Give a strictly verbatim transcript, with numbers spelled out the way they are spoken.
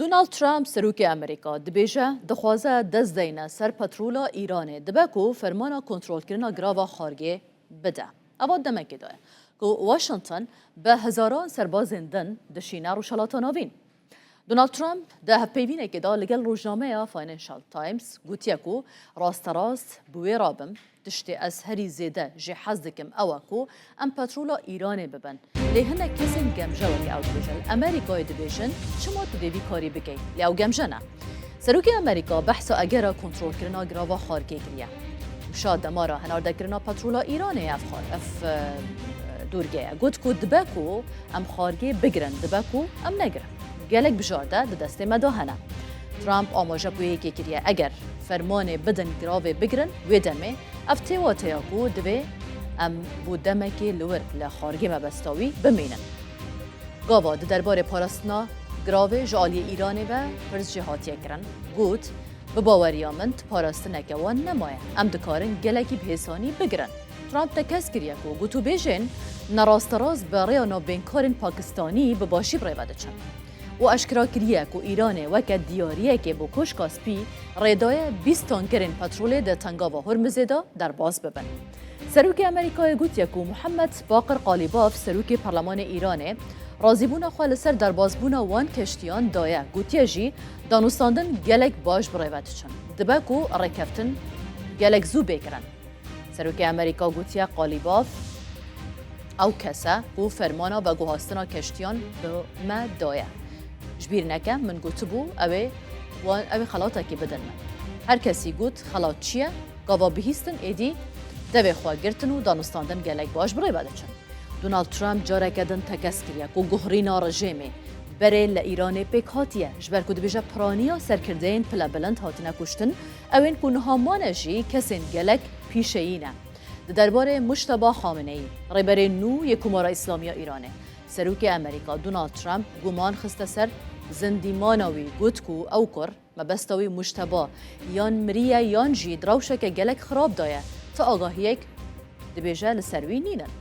Donald Trump, serokê Amerîka, dibêje, dixwaze dest deyne ser petrola Îranê, dibe ku fermana kontrolkirina girava xargê bide. Eva demekê de ye ku Washington bi hezaran serbazên din dişîne Rojhilata Navîn. Donald Trump di hevpeyvînekê de li gel rojnameya Financial Times gotiye ku rasterast bi wê rabim, tiştê ez herî zêde jê hez dikim ew e ku em petrola Îranê bibin. Lê hinek kesên gemje weke ew dibêjin, li Amerîkayê dibêjin, çima tu dê vî karî bikey? Lê ew gemje ne. Serokê Amerîka behsa egera kontrolkirina girava xargê kiriye. Wişa demara hinardekirina petrola Îranê ev xar, ev, e, dûrge ye. Got ku dibe ku em xargê bigirin, dibe ku em negirin. Gelek bijarde di destê me de hene. Trump amaje bi wê yekê kiriye, eger fermanê bidin giravê bigirin, wê demê ev tê wateya ku divê em bo demekê li wir li xargê mebesta wî bimînin. Gava di derbarê parastina giravê ji aliyê Îranê ve pirs jê hatiye kirin. Got, bi baweriya min ti parastineke wan nemaye. Em dikarin gelekî bi hêsanî bigirin. Trump tekez kiriye ku gotûbêjên nerasterast bi rêya navbênkarên Pakistanî bi başî bi rê ve diçin. Û eşkera kiriye ku Îranê weke diyariyekê bo Koşka Spî rê daye bîst tankerên petrolê di Tengava Hormuzê de derbas bibin. Serokê Amerîkayê gotiye ku Muhammed Baqir Qalîbaf, serokê Perlemanê Îranê, razîbûna xwe li ser derbasbûna wan keştiyan daye. Gotiye jî, danûstandin gelek baş bi rê ve diçin. Dibe ku rêkeftin gelek zû bê kirin. Serokê Amerîka gotiye, Qalîbaf ew kes e ku fermana veguhastina keştiyan bi me daye. Ji bîr neke, min gotibû, ew ê wan, ew ê xelatekî bidin min. Her kesî got, xelat çi ye? Gava bihîstin êdî devê xwe girtin û danûstandin gelek baş bi rê ve diçin. Donald Trump careke din tekez kiriye ku guhrîna rejêmê berê li Îranê pêk hatiye, ji ber ku dibêje piraniya serkirdeyên pilebilind hatine kuştin, ew ên ku niha mane jî kesên gelek pîşeyî ne. Di derbarê Mujteba Xameneî, rêberê nû yê Komara Îslamiya Îranê, serokê Amerîka Donald Trump guman xiste ser zindîmana wî, got ku ew kur, mebesta wî Mujteba yan miriye yan jî di rewşeke gelek xirab de ye, ti agahiyek dibêje li ser wî nînin.